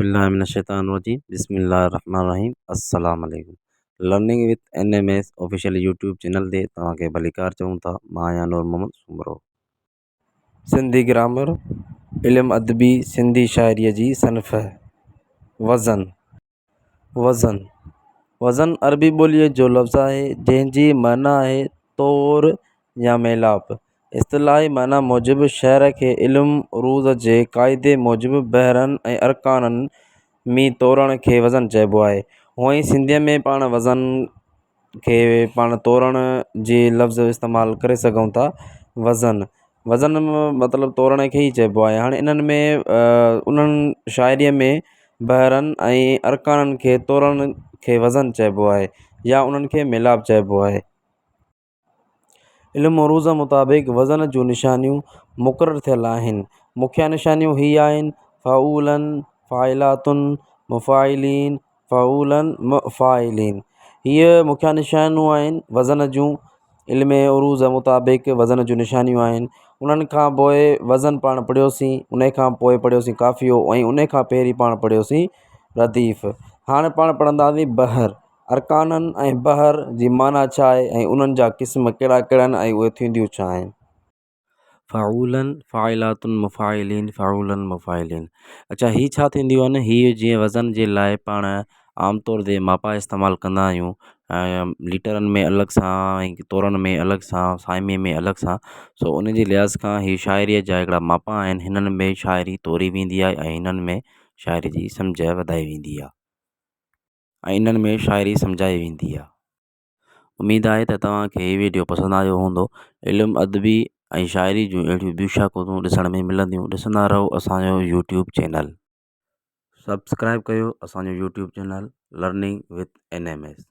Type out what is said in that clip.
بالله من الشيطان الرجيم بسم الله الرحمن الرحيم السلام عليڪم learning with N M S official YouTube channel تي توهان کي ڀليڪار چئون ٿا. مان آهيان نور محمد سومرو. سنڌي گرامر، علم ادبي سنڌي شاعريء جي صنف، وزن، وزن، وزن عربي ٻوليء جو لفظ آهي، جنهن جي معنيٰ آهي تور يا ميلاپ. اصطلاحي معنيٰ موجب شعر کي علم عروض جي قاعدي موجب بحرن ۽ ارڪانن ۾ تورڻ کي وزن چئبو آهي. هونئن ئي سنڌيء ۾ پاڻ وزن کي پاڻ تورڻ جي لفظ استعمال ڪري سگهون ٿا. وزن، وزن مطلب تورڻ کي ئي چئبو آهي. هاڻي انهن ۾ انهن شاعريء ۾ بحرن ۽ ارڪانن کي تورڻ کي وزن چئبو آهي يا انهن کي ميلاپ چئبو آهي. علم عروض مطابق وزن جون نشانيون مقرر ٿيل آهن. مکيه نشانيون هي آهن، فعولن، فاعلاتن، مفاعلين، فعولن مفاعلين. هيء مکيه نشانيون آهن وزن جون. علم عروض مطابق وزن جون نشانيون آهن. انهن کان پوء وزن پاڻ پڙهيوسين، انهي کان پوء پڙهيوسين قافيو ۽ انهي کان پهرين پاڻ پڙهيوسين رديف. هاڻي پاڻ پڙهنداسين بحر. ارڪانن ۽ بحر جي معنيٰ ڇا آهي ۽ انهن جا قسم ڪهڙا ڪهڙا آهن ۽ اهي ٿينديون ڇا آهن. فعولن فاعلاتن مفاعلين فعولن مفاعلين اڇا هي ڇا ٿينديون آهن هي جيئن وزن جي لاء پاڻ عام طور تي ماپا استعمال ڪندا آهيون ليٽرن ۾ الڳ سان ۽ تورن ۾ الڳ سان سائمي ۾ الڳ سان سو ان جي لحاظ کان هي شاعريء جا هڪڙا ماپا آهن هنن ۾ شاعري توري ويندي آهي ۽ هنن ۾ شاعري جي سمجهه وڌائي ويندي آهي ۽ انهن ۾ شاعري سمجهائي ويندي آهي. اميد آهي ته توهان کي هي ويڊيو پسند آيو هوندو. علم ادبي ۽ شاعري جون اهڙيون ٻيون شاخون ڏسڻ ۾ ملنديون. ڏسندا رهو اسان جو يوٽيوب چينل. سبسڪرائب ڪيو اسان جو YouTube channel learning with N M S.